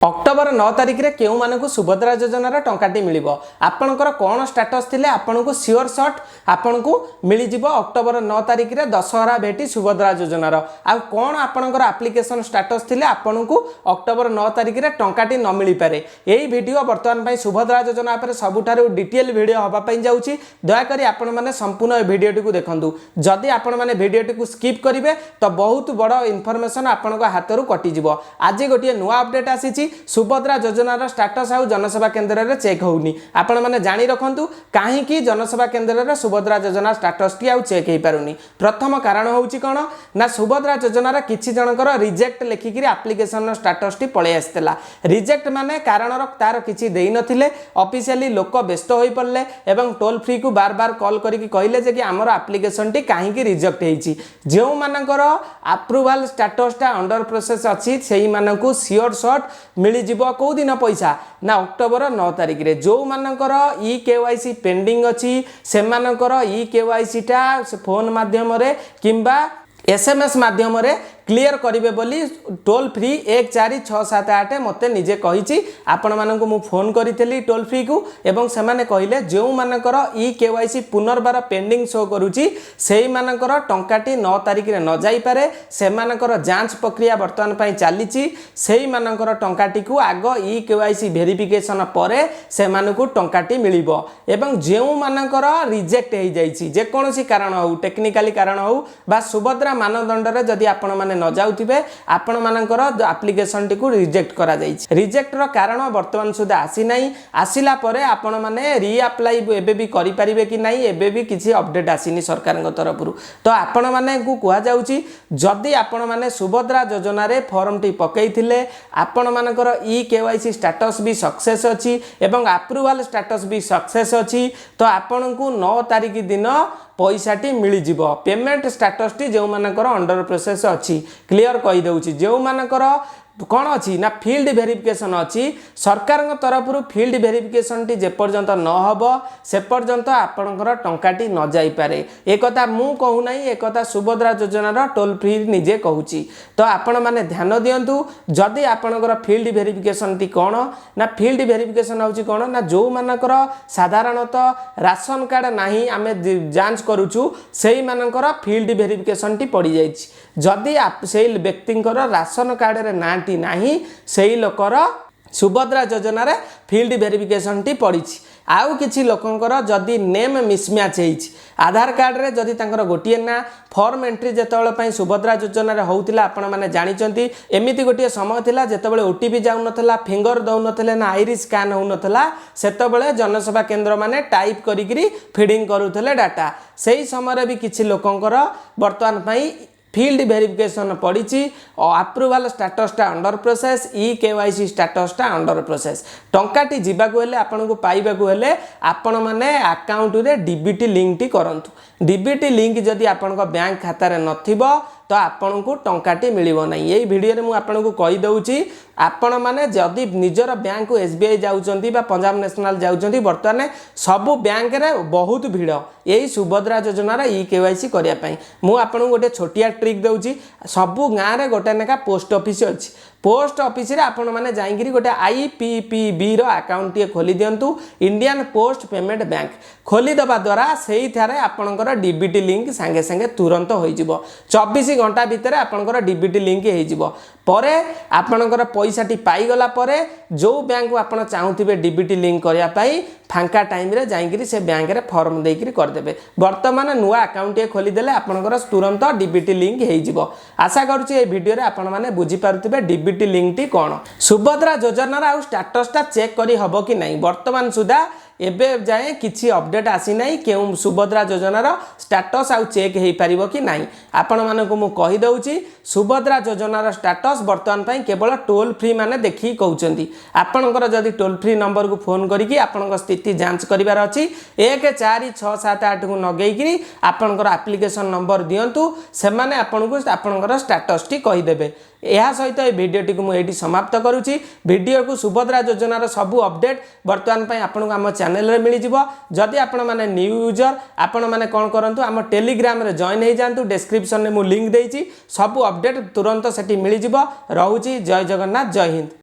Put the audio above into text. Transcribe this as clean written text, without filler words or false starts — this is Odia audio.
ଅକ୍ଟୋବର 9 ତାରିଖରେ କେଉଁମାନଙ୍କୁ ସୁଭଦ୍ରା ଯୋଜନାର ଟଙ୍କାଟି ମିଳିବ? ଆପଣଙ୍କର କ'ଣ ଷ୍ଟାଟସ୍ ଥିଲେ ଆପଣଙ୍କୁ ସିଓର ସଟ୍ ଆପଣଙ୍କୁ ମିଳିଯିବ ଅକ୍ଟୋବର 9 ତାରିଖରେ ଦଶହରା ଭେଟି ସୁଭଦ୍ରା ଯୋଜନାର? ଆଉ କ'ଣ ଆପଣଙ୍କର ଆପ୍ଲିକେସନ୍ ଷ୍ଟାଟସ୍ ଥିଲେ ଆପଣଙ୍କୁ ଅକ୍ଟୋବର 9 ତାରିଖରେ ଟଙ୍କାଟି ନ ମିଳିପାରେ? ଏଇ ଭିଡ଼ିଓ ବର୍ତ୍ତମାନ ପାଇଁ ସୁଭଦ୍ରା ଯୋଜନା ଉପରେ ସବୁଠାରୁ ଡିଟେଲ୍ ଭିଡ଼ିଓ ହେବା ପାଇଁ ଯାଉଛି। ଦୟାକରି ଆପଣମାନେ ସମ୍ପୂର୍ଣ୍ଣ ଏ ଭିଡ଼ିଓଟିକୁ ଦେଖନ୍ତୁ। ଯଦି ଆପଣମାନେ ଭିଡ଼ିଓଟିକୁ ସ୍କିପ୍ କରିବେ, ତ ବହୁତ ବଡ଼ ଇନଫର୍ମେସନ୍ ଆପଣଙ୍କ ହାତରୁ କଟିଯିବ। ଆଜି ଗୋଟିଏ ନୂଆ ଅପଡେଟ୍ ଆସିଛି। ସୁଭଦ୍ରା ଯୋଜନାର ଷ୍ଟାଟସ୍ ଆଉ ଜନସେବା କେନ୍ଦ୍ରରେ ଚେକ୍ ହେଉନି। ଆପଣମାନେ ଜାଣି ରଖନ୍ତୁ, କାହିଁକି ଜନସେବା କେନ୍ଦ୍ରରେ ସୁଭଦ୍ରା ଯୋଜନା ଷ୍ଟାଟସ୍ଟି ଆଉ ଚେକ୍ ହେଇପାରୁନି। ପ୍ରଥମ କାରଣ ହେଉଛି କ'ଣ ନା, ସୁଭଦ୍ରା ଯୋଜନାର କିଛି ଜଣଙ୍କର ରିଜେକ୍ଟ ଲେଖିକିରି ଆପ୍ଲିକେସନର ଷ୍ଟାଟସ୍ଟି ପଳେଇ ଆସିଥିଲା। ରିଜେକ୍ଟ ମାନେ କାରଣର ତାର କିଛି ଦେଇନଥିଲେ। ଅଫିସିଆଲି ଲୋକ ବ୍ୟସ୍ତ ହୋଇପଡ଼ିଲେ ଏବଂ ଟୋଲ୍ ଫ୍ରିକୁ ବାର ବାର କଲ୍ କରିକି କହିଲେ ଯେ କି ଆମର ଆପ୍ଲିକେସନଟି କାହିଁକି ରିଜେକ୍ଟ ହେଇଛି। ଯେଉଁମାନଙ୍କର ଆପ୍ରୁଭାଲ ଷ୍ଟାଟସଟା ଅଣ୍ଡର ପ୍ରୋସେସ୍ ଅଛି, ସେଇମାନଙ୍କୁ ସିଓର ସଟ୍ ମିଳିଯିବ। କେଉଁ ଦିନ ପଇସା ନା ଅକ୍ଟୋବର 9 ତାରିଖରେ। ଯେଉଁମାନଙ୍କର ଇ କେୱାଇସି ପେଣ୍ଡିଂ ଅଛି, ସେମାନଙ୍କର ଇ କେୱାଇସିଟା ଫୋନ୍ ମାଧ୍ୟମରେ କିମ୍ବା ଏସ୍ଏମ୍ଏସ୍ ମାଧ୍ୟମରେ କ୍ଲିଅର କରିବେ ବୋଲି ଟୋଲ୍ ଫ୍ରି 14678 ମୋତେ ନିଜେ କହିଛି। ଆପଣମାନଙ୍କୁ ମୁଁ ଫୋନ୍ କରିଥିଲି ଟୋଲ୍ ଫ୍ରିକୁ ଏବଂ ସେମାନେ କହିଲେ, ଯେଉଁମାନଙ୍କର ଇ କେୱାଇସି ପୁନର୍ବାର ପେଣ୍ଡିଂ ଶୋ କରୁଛି, ସେଇମାନଙ୍କର ଟଙ୍କାଟି 9 ତାରିଖରେ ନ ଯାଇପାରେ। ସେମାନଙ୍କର ଯାଞ୍ଚ ପ୍ରକ୍ରିୟା ବର୍ତ୍ତମାନ ପାଇଁ ଚାଲିଛି। ସେଇମାନଙ୍କର ଟଙ୍କାଟିକୁ ଆଗ ଇ କେୱାଇସି ଭେରିଫିକେସନ୍ ପରେ ସେମାନଙ୍କୁ ଟଙ୍କାଟି ମିଳିବ। ଏବଂ ଯେଉଁମାନଙ୍କର ରିଜେକ୍ଟ ହେଇଯାଇଛି, ଯେକୌଣସି କାରଣ ହେଉ, ଟେକ୍ନିକାଲି କାରଣ ହେଉ ବା ସୁଭଦ୍ରା ମାନଦଣ୍ଡରେ ଯଦି ଆପଣମାନେ ନ ଯାଉଥିବେ, ଆପଣମାନଙ୍କର ଆପ୍ଲିକେସନଟିକୁ ରିଜେକ୍ଟ କରାଯାଇଛି। ରିଜେକ୍ଟର କାରଣ ବର୍ତ୍ତମାନ ସୁଦ୍ଧା ଆସିନାହିଁ। ଆସିଲା ପରେ ଆପଣମାନେ ରିଆପ୍ଲାଇ ଏବେ ବି କରିପାରିବେ କି ନାହିଁ, ଏବେ ବି କିଛି ଅପଡେଟ୍ ଆସିନି ସରକାରଙ୍କ ତରଫରୁ। ତ ଆପଣମାନଙ୍କୁ କୁହାଯାଉଛି, ଯଦି ଆପଣମାନେ ସୁଭଦ୍ରା ଯୋଜନାରେ ଫର୍ମଟି ପକାଇଥିଲେ, ଆପଣମାନଙ୍କର ଇ କେୱାଇସି ଷ୍ଟାଟସ୍ ବି ସକ୍ସେସ୍ ଅଛି ଏବଂ ଆପ୍ରୁଭାଲ ଷ୍ଟାଟସ୍ ବି ସକ୍ସେସ୍ ଅଛି, ତ ଆପଣଙ୍କୁ 9 ତାରିଖ ଦିନ ପଇସାଟି ମିଳିଯିବ। ପେମେଣ୍ଟ ଷ୍ଟାଟସ୍ଟି ଯେଉଁମାନଙ୍କର ଅଣ୍ଡର ପ୍ରୋସେସ୍ ଅଛି, କ୍ଲିଅର କହିଦେଉଛି। ଯେଉଁମାନଙ୍କର କ'ଣ ଅଛି ନା ଫିଲ୍ଡ ଭେରିଫିକେସନ୍ ଅଛି, ସରକାରଙ୍କ ତରଫରୁ ଫିଲ୍ଡ ଭେରିଫିକେସନ୍ଟି ଯେପର୍ଯ୍ୟନ୍ତ ନ ହେବ, ସେ ପର୍ଯ୍ୟନ୍ତ ଆପଣଙ୍କର ଟଙ୍କାଟି ନ ଯାଇପାରେ। ଏକଥା ମୁଁ କହୁନାହିଁ, ଏକଥା ସୁଭଦ୍ରା ଯୋଜନାର ଟୋଲ୍ ଫ୍ରି ନିଜେ କହୁଛି। ତ ଆପଣମାନେ ଧ୍ୟାନ ଦିଅନ୍ତୁ। ଯଦି ଆପଣଙ୍କର ଫିଲ୍ଡ ଭେରିଫିକେସନ୍ଟି କ'ଣ ନା, ଫିଲ୍ଡ ଭେରିଫିକେସନ୍ ହେଉଛି କ'ଣ ନା, ଯେଉଁମାନଙ୍କର ସାଧାରଣତଃ ରାସନ କାର୍ଡ଼ ନାହିଁ, ଆମେ ଯାଞ୍ଚ କରୁଛୁ, ସେଇମାନଙ୍କର ଫିଲ୍ଡ ଭେରିଫିକେସନ୍ଟି ପଡ଼ିଯାଇଛି। ଯଦି ସେଇ ବ୍ୟକ୍ତିଙ୍କର ରାସନ କାର୍ଡ଼ରେ ନାଁଟି ନାହିଁ, ସେଇ ଲୋକର ସୁଭଦ୍ରା ଯୋଜନାରେ ଫିଲ୍ଡ ଭେରିଫିକେସନ୍ଟି ପଡ଼ିଛି। ଆଉ କିଛି ଲୋକଙ୍କର ଯଦି ନେମ୍ ମିସମ୍ୟାଚ୍ ହେଇଛି, ଆଧାର କାର୍ଡ଼ରେ ଯଦି ତାଙ୍କର ଗୋଟିଏ ନାଁ, ଫର୍ମ ଏଣ୍ଟ୍ରି ଯେତେବେଳେ ପାଇଁ ସୁଭଦ୍ରା ଯୋଜନାରେ ହେଉଥିଲା, ଆପଣମାନେ ଜାଣିଛନ୍ତି, ଏମିତି ଗୋଟିଏ ସମୟ ଥିଲା ଯେତେବେଳେ ଓଟିପି ଯାଉନଥିଲା, ଫିଙ୍ଗର ଦେଉନଥିଲେ ନା ଆଇରିସ୍ ସ୍କାନ୍ ହେଉନଥିଲା। ସେତେବେଳେ ଜନସେବା କେନ୍ଦ୍ରମାନେ ଟାଇପ୍ କରିକିରି ଫିଡ଼ିଂ କରୁଥିଲେ ଡାଟା। ସେଇ ସମୟରେ ବି କିଛି ଲୋକଙ୍କର ବର୍ତ୍ତମାନ ପାଇଁ ଫିଲ୍ଡ ଭେରିଫିକେସନ୍ ପଡ଼ିଛି। ଆପ୍ରୁଭାଲ ଷ୍ଟାଟସଟା ଅଣ୍ଡର ପ୍ରୋସେସ୍, ଇ କେୱାଇସି ଷ୍ଟାଟସଟା ଅଣ୍ଡର ପ୍ରୋସେସ୍। ଟଙ୍କାଟି ଯିବାକୁ ହେଲେ, ଆପଣଙ୍କୁ ପାଇବାକୁ ହେଲେ, ଆପଣମାନେ ଆକାଉଣ୍ଟରେ ଡିବିଟି ଲିଙ୍କଟି କରନ୍ତୁ। ଡିବିଟି ଲିଙ୍କ ଯଦି ଆପଣଙ୍କ ବ୍ୟାଙ୍କ ଖାତାରେ ନଥିବ, ତ ଆପଣଙ୍କୁ ଟଙ୍କାଟି ମିଳିବ ନାହିଁ। ଏଇ ଭିଡ଼ିଓରେ ମୁଁ ଆପଣଙ୍କୁ କହିଦେଉଛି, ଆପଣମାନେ ଯଦି ନିଜର ବ୍ୟାଙ୍କକୁ ଏସ୍ବିଆଇ ଯାଉଛନ୍ତି ବା ପଞ୍ଜାବ ନ୍ୟାସନାଲ୍ ଯାଉଛନ୍ତି, ବର୍ତ୍ତମାନ ସବୁ ବ୍ୟାଙ୍କରେ ବହୁତ ଭିଡ଼ ଏଇ ସୁଭଦ୍ରା ଯୋଜନାର ଇ କେୱାଇସି କରିବା ପାଇଁ। ମୁଁ ଆପଣଙ୍କୁ ଗୋଟେ ଛୋଟିଆ ଟ୍ରିକ୍ ଦେଉଛି। ସବୁ ଗାଁରେ ଗୋଟେ ଲେଖା ପୋଷ୍ଟ ଅଫିସ୍ ଅଛି। ପୋଷ୍ଟ ଅଫିସରେ ଆପଣମାନେ ଯାଇକିରି ଗୋଟେ ଆଇପିପିବିର ଆକାଉଣ୍ଟଟିଏ ଖୋଲି ଦିଅନ୍ତୁ, ଇଣ୍ଡିଆନ୍ ପୋଷ୍ଟ ପେମେଣ୍ଟ ବ୍ୟାଙ୍କ। ଖୋଲିଦେବା ଦ୍ୱାରା ସେଇଠାରେ ଆପଣଙ୍କର ଡିବିଟି ଲିଙ୍କ ସାଙ୍ଗେ ସାଙ୍ଗେ ତୁରନ୍ତ ହୋଇଯିବ। 24 ଘଣ୍ଟା ଭିତରେ ଆପଣଙ୍କର ଡିବିଟି ଲିଙ୍କ ହେଇଯିବ। ପରେ ଆପଣଙ୍କର ପଇସାଟି ପାଇଗଲା ପରେ ଯେଉଁ ବ୍ୟାଙ୍କକୁ ଆପଣ ଚାହୁଁଥିବେ ଡିବିଟି ଲିଙ୍କ କରିବା ପାଇଁ, ଫାଙ୍କା ଟାଇମ୍ରେ ଯାଇକିରି ସେ ବ୍ୟାଙ୍କରେ ଫର୍ମ ଦେଇକିରି କରିଦେବେ। ବର୍ତ୍ତମାନ ନୂଆ ଆକାଉଣ୍ଟଟିଏ ଖୋଲିଦେଲେ ଆପଣଙ୍କର ତୁରନ୍ତ ଡିବିଟି ଲିଙ୍କ ହେଇଯିବ। ଆଶା କରୁଛି, ଏହି ଭିଡ଼ିଓରେ ଆପଣମାନେ ବୁଝିପାରୁଥିବେ ଡିବିଟି ଲିଙ୍କଟି କ'ଣ। ସୁଭଦ୍ରା ଯୋଜନାର ଆଉ ଷ୍ଟାଟସଟା ଚେକ୍ କରି ହେବ କି ନାହିଁ? ବର୍ତ୍ତମାନ ସୁଦ୍ଧା ଏବେ ଯାଏଁ କିଛି ଅପଡେଟ୍ ଆସିନାହିଁ, କେଉଁ ସୁଭଦ୍ରା ଯୋଜନାର ଷ୍ଟାଟସ୍ ଆଉ ଚେକ୍ ହେଇପାରିବ କି ନାହିଁ। ଆପଣମାନଙ୍କୁ ମୁଁ କହିଦେଉଛି, ସୁଭଦ୍ରା ଯୋଜନାର ଷ୍ଟାଟସ୍ ବର୍ତ୍ତମାନ ପାଇଁ କେବଳ ଟୋଲ୍ ଫ୍ରି ମାନେ ଦେଖିକି କହୁଛନ୍ତି। ଆପଣଙ୍କର ଯଦି ଟୋଲ୍ ଫ୍ରି ନମ୍ବରକୁ ଫୋନ୍ କରିକି ଆପଣଙ୍କ ସ୍ଥିତି ଯାଞ୍ଚ କରିବାର ଅଛି, 14678କୁ ଲଗେଇକିରି ଆପଣଙ୍କର ଆପ୍ଲିକେସନ୍ ନମ୍ବର ଦିଅନ୍ତୁ। ସେମାନେ ଆପଣଙ୍କୁ ଆପଣଙ୍କର ଷ୍ଟାଟସ୍ଟି କହିଦେବେ। ଏହା ସହିତ ଏହି ଭିଡ଼ିଓଟିକୁ ମୁଁ ଏଇଠି ସମାପ୍ତ କରୁଛି। ଭିଡ଼ିଓକୁ ସୁଭଦ୍ରା ଯୋଜନାର ସବୁ ଅପଡେଟ୍ ବର୍ତ୍ତମାନ ପାଇଁ ଆପଣଙ୍କୁ ଆମ ଚ୍ୟାନେଲରେ ମିଳିଯିବ। ଯଦି ଆପଣମାନେ ନ୍ୟୁ ୟୁଜର, ଆପଣମାନେ କ'ଣ କରନ୍ତୁ, ଆମ ଟେଲିଗ୍ରାମରେ ଜଏନ୍ ହେଇଯାଆନ୍ତୁ। ଡେସ୍କ୍ରିପସନରେ ମୁଁ ଲିଙ୍କ ଦେଇଛି। ସବୁ ଅପଡେଟ୍ ତୁରନ୍ତ ସେଠି ମିଳିଯିବ। ରହୁଛି, ଜୟ ଜଗନ୍ନାଥ, ଜୟ ହିନ୍ଦ।